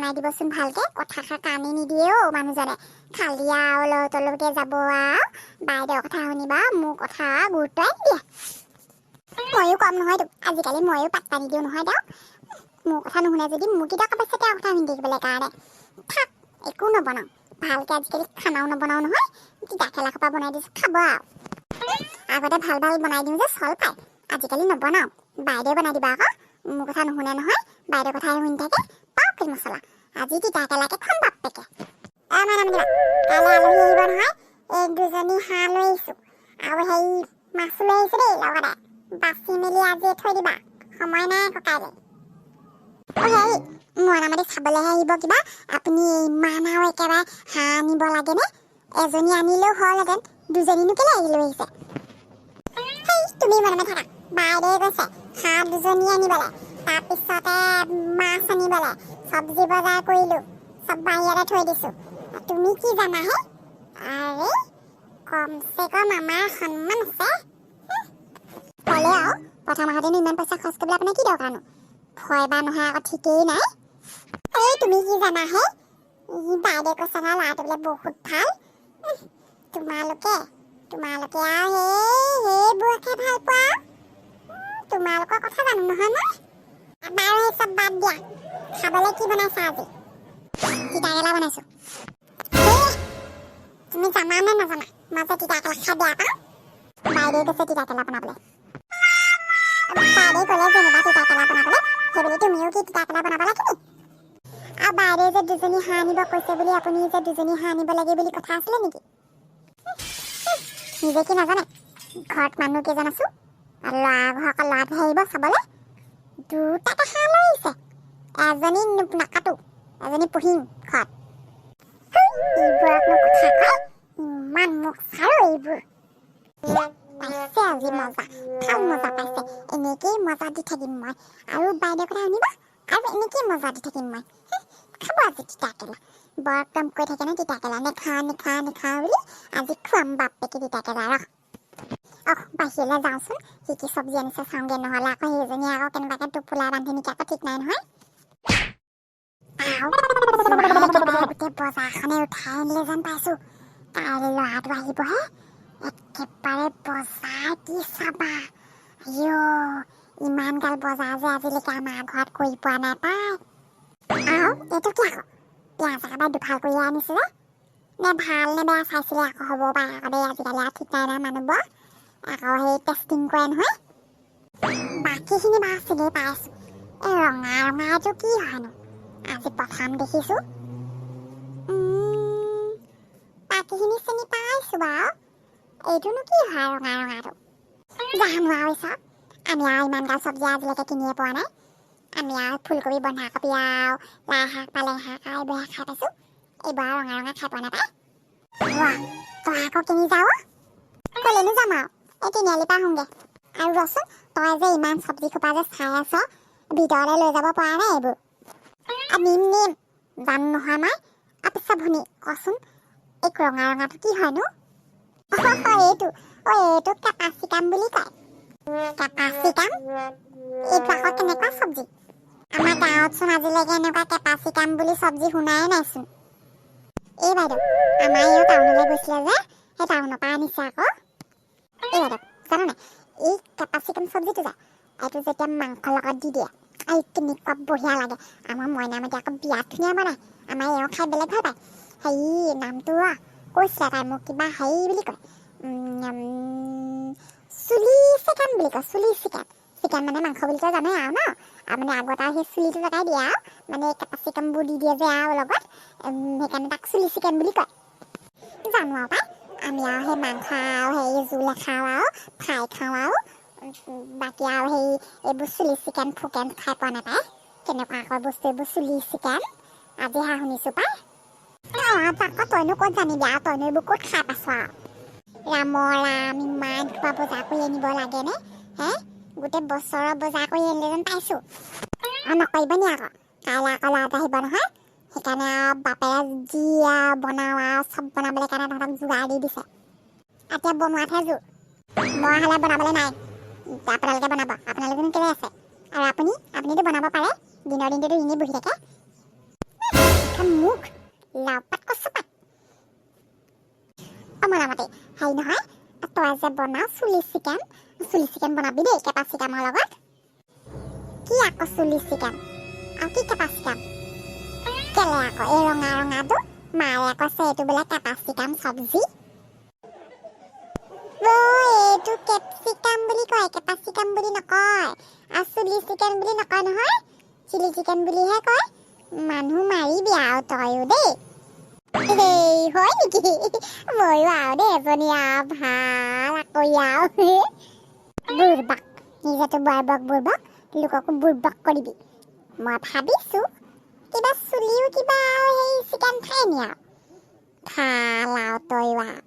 বনাই দিবচোন ভালকে। কথাষাৰ কাণেই নিদিয়ে অ' মানুহজনে। খালি আৰু অলৌ তলৌকে যাব আৰু বাইদেউৰ কথা শুনিবা, মোৰ কথা গুৰুত্বই নিদিয়ে। ময়ো কম নহয়তো, আজিকালি ময়ো পাত্তা নিদিওঁ নহয় তেওঁক। মোৰ কথা নুশুনে যদি মোৰ কি দৰকাৰ পাইছে তেওঁৰ কথা শুনি থাকিবলৈ কাৰণে? থাক, একো নবনাওঁ ভালকে। আজিকালি খানাও নবনাওঁ নহয়, তিতা কেৰেলা সোপা বনাই দিছোঁ, খাব আৰু। আগতে ভাল ভাল বনাই দিওঁ যে চল পায়, আজিকালি নবনাওঁ। বাইদেৱে বনাই দিবা আকৌ। মোৰ কথা নুশুনে নহয়, বাইদেউৰ কথাহে শুনি থাকে। পাওক মছলা, আজি তিতা কেৰেলাকে খুৱাম বাপ্পেকে। অ মাইনা, কাইলৈ আলহী আহিব নহয়। এই দুজনী হাঁহ লৈ আহিছোঁ আৰু সেই মাছো লৈ আহিছোঁ দেই লগতে। বাচি মেলি আজি থৈ দিবা, সময় নাই আকৌ কাইলৈ। অ হেৰি, মইনামাটি চাবলৈহে আহিব কিবা। আপুনি ইমান আৰু একেবাৰে হাঁহ আনিব লাগেনে? এজনী আনিলেও হ'লহেঁতেন, দুজনীনো কেলৈ আহি লৈ আহিছে? হেই, তুমি মনে মনে থাকা। বাইদেৱে কৈছে হাঁহ দুজনী আনিবলৈ, তাৰপিছতে মাছ আনিবলৈ। চব্জি বজাৰ কৰিলোঁ, চব বাহিৰতে থৈ দিছোঁ। তুমি কি জানা হে? আৰে, কমচে কম আমাৰ সন্মান আছে। ক'লে আৰু প্ৰথম আহোঁতেনো ইমান পইচা খৰচ কৰিবলৈ আপোনাৰ কি দৰকাৰনো? ভয় বা নহয় আকৌ ঠিকেই নাই। এই, তুমি কি জানা হে? ই বাইদেৱে কৈছে নহয়, ল'ৰাটো বোলে বহুত ভাল। তোমালোকে তোমালোকে আৰু সেইবোৰকহে ভাল পোৱা। তোমালোকৰ কথা জানো নহয় মই। বাৰু, সেই চব বাদ দিয়া, খাবলৈ কি বনাইছা আজি? তিতাকেৰেলা বনাইছো। এই, তুমি জানা নে নাজানা মই যে তিতাকেৰেলা খাই বেয়া পাওঁ? বাইদেৱে কৈছে তিতাকেৰেলা বনাবলৈ। বাইদেৱে ক'লে যেনিবা তিতাকেৰেলা বনাবলৈ, সেইবুলি তুমিও কি তিতাকেৰেলা বনাব লাগে নি? আৰু বাইদেৱে যে দুজনী হাঁহ আনিব কৈছে বুলি আপুনি যে দুজনী হাঁহ আনিব লাগে বুলি কথা আছিলে নেকি? নিজে কি নাজানে ঘৰত মানুহ কেইজন আছো? আৰু ল'ৰা ঘৰ আকৌ ল'ৰাটোহে আহিব চাবলৈ। দুটাকে হাঁহ লৈ আহিছে, এজনী নাকাটো, এজনী পুহিম ঘৰত। এইবোৰকনো কথা কয়, ইমান মোক চাৰো এইবোৰ। পাইছে আজি মজা, ভাল মজা পাইছে। এনেকেই মজা দি থাকিম মই আৰু। বাইদেউৰ কথা শুনিবা আৰু এনেকেই মজা দি থাকিম মই। খাব আজি তিতাকেৰেলা। বৰ একদম কৈ থাকে ন, তিতাকেৰেলা নেখাওঁ নেখাওঁ নেখাওঁ বুলি। আজি খুৱাম বাপ্পেকে তিতাকেৰেলা। ৰহ, অহ, বাহিৰলৈ যাওঁচোন, কি কি চব্জি আনিছে চাওঁগে। নহ'লে আকৌ সেইজনীয়ে আকৌ কেনেবাকে টোপোলা বান্ধি নেকি আকৌ ঠিক নাই নহয়। আও, জোঁৱাই একেবাৰে গোটেই বজাৰখনে উঠাই আনিলে যেন পাইছো। কাইলৈ ল'ৰাটো আহিবহে, একেবাৰে বজাৰ কি চাবা। আইঅ, ইমান গাল বজাৰ যে আজিলৈকে আমাৰ ঘৰত কৰি পোৱা নাই পাই। আও, এইটো কি আকৌ? পিঁয়াজ একেবাৰে দুফাল কৰিয়ে আনিছে যে নে ভাল নে বেয়া চাইছিলে আকৌ? হ'ব পাৰে আকৌ দেই, আজিকালি আৰু ঠিক নাই নহয়, মানুহবোৰ আকৌ সেই টেষ্টিং কৰে নহয়। বাকীখিনি বাৰু চিনি পাই আছো, এই ৰঙা ৰঙাটো কি হয়নো? আজি প্ৰথম দেখিছো। বাকীখিনি চিনি পাইছো বাৰু, এইটোনো কি হয় ৰঙা ৰঙাটো? জানো আৰু চাওক, আমি আৰু ইমান গাল চব্জি আজিলৈকে কিনিয়ে পোৱা নাই। আমি আৰু ফুলকবি, বন্ধাকবি আৰু লাই শাক, পালেং শাক আৰু এইবোৰহে খাই পাইছো। এইবোৰ আৰু ৰঙা ৰঙা খাই পোৱা নাপায়। ৱাহ, তই আকৌ কিনি যাৱ? ক'লেনো যাম আৰু, এই তিনিআলিৰ পৰা আহোঁগে। আৰু ৰচোন, তই যে ইমান চব্জি খোপা যে চাই আছ, ভিতৰলৈ লৈ যাব পৰা নাই এইবোৰ। নিম নিম, জানো নহয় মই। পিছে ভনী, কচোন, এই ৰঙা ৰঙাটো কি হয়নো? এইটো? অ, এইটো কেপাচিকাম বুলি কয়। কেপাচিকাম? এইটো আকৌ কেনেকুৱা চব্জি? আমাৰ গাঁৱতচোন আজিলৈকে এনেকুৱা কেপাচিকাম বুলি চব্জি শুনাই নাইচোন। এই বাইদেউ, আমাৰ এই টাউনলৈ গৈছিলে যে, সেই টাউনৰ পৰা আনিছে আকৌ। এই বাইদেউ, জানানে, এই কেপাচিকাম চব্জিটো যে, এইটো যেতিয়া মাংসৰ লগত দি দিয়ে, এই কেনেকুৱা বঢ়িয়া লাগে। আমাৰ মইনামতী আকৌ বিৰাট ধুনীয়া বনায়। আমাৰ এওঁ খাই বেলেগ ভাল পায়। হেৰি, নামটো কৈছিলে তাই মোক, কিবা হেৰি বুলি কয়, চুলি চিকেন বুলি কয়, চুলি চিকেন। চিকেন মানে মাংস বুলি তই জানে আৰু ন। আৰু মানে আগত আৰু সেই চুলিটো লগাই দিয়ে আৰু মানে কেপাচিকামবোৰ দি দিয়ে যে আৰু লগত, সেইকাৰণে তাক চুলি চিকেন বুলি কয়। জানো আৰু পাই, আমি আৰু সেই মাংস আৰু হেৰি জোল খাওঁ আৰু ফ্ৰাই খাওঁ আৰু বাকী আৰু সেই এইবোৰ চুলি চিকেন ফুকেন খাই পোৱা নাপায়। কেনেকুৱা আকৌ বস্তু এইবোৰ চুলি চিকেন? আজিহে শুনিছোঁ পাই। আকৌ তইনো ক'ত জানিবি আৰু, তইনো এইবোৰ ক'ত খাই পাইছ আৰু? ৰামৰ ৰাম, ইমান সোপা বজাৰ কৰি আনিব লাগেনে হে? গোটেই বছৰৰ বজাৰ কৰি আনিলে যেন পাইছোঁ। আৰু নকৰিব নি আকৌ? কাইলৈ আকৌ ল'ৰাটো আহিব নহয়, সেইকাৰণে আৰু বাপেৰে যি আৰু বনাওঁ আৰু চব বনাবলৈ কাৰণে তহঁতক যোগাৰ দি দিছে। এতিয়া বনোৱাতহে জোৰ। মই হ'লে বনাবলৈ নাই, আপোনালোকে বনাব। আপোনালোকেনো কেলৈ আছে? আৰু আপুনিতো বনাব পাৰে, দিনৰ দিনটোতো এনেই বহি থাকে। লাও পাত, কচু পাত। অ মনামতি, হেৰি নহয়, তই যে বনাও চুলি চিকেন, চুলি চিকেন বনাবি দেই কেপাচিকামৰ লগত। কি আকৌ চুলি চিকেন আৰু কি কেপাচিকাম? কেলে আকৌ এই ৰঙা ৰঙাটো? মায়ে কৈছে এইটো বোলে কেপাচিকাম চব্জি। অ, এইটো কেপচিকাম বুলি কয়, কেপাচিকাম বুলি নকয়। আৰু চুলি চিকেন বুলি নকয় নহয়, চিলি চিকেন বুলিহে কয়। মানুহ মাৰিবি আৰু তয়ো দেই। এই হয় নেকি? ময়ো আৰু দেই এজনী আৰু ভাল আকৌ আৰু বুৰ্বক। নিজেতো বুৰ্বক বুৰ্বক, লোককো বুৰ্বক কৰিবি। মই ভাবিছো কিবা চুলিও কিবা আৰু সেই চিকেন খাই নি আৰু ভাল আৰু তয়ো আৰু।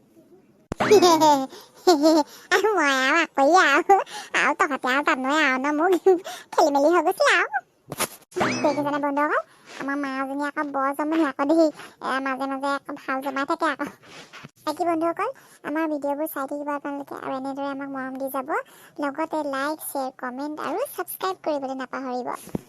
আৰু মই আৰু আকৌ আৰু আৰু তহঁতে আৰু জানোৱে আৰু ন, মোক খেলি মেলি হৈ গৈছিল আৰু। দেখিছেনে বন্ধুসকল, আমাৰ মাজনী আকৌ বৰ জমনি আকৌ দেই। মাজে মাজে আকৌ ভাল জমাই থাকে আকৌ। বাকী বন্ধুসকল, আমাৰ ভিডিঅ'বোৰ চাই থাকিব আপোনালোকে আৰু এনেদৰে আমাক মৰম দি যাব। লগতে লাইক, শ্বেয়াৰ, কমেণ্ট আৰু ছাবস্ক্ৰাইব কৰিবলৈ নাপাহৰিব।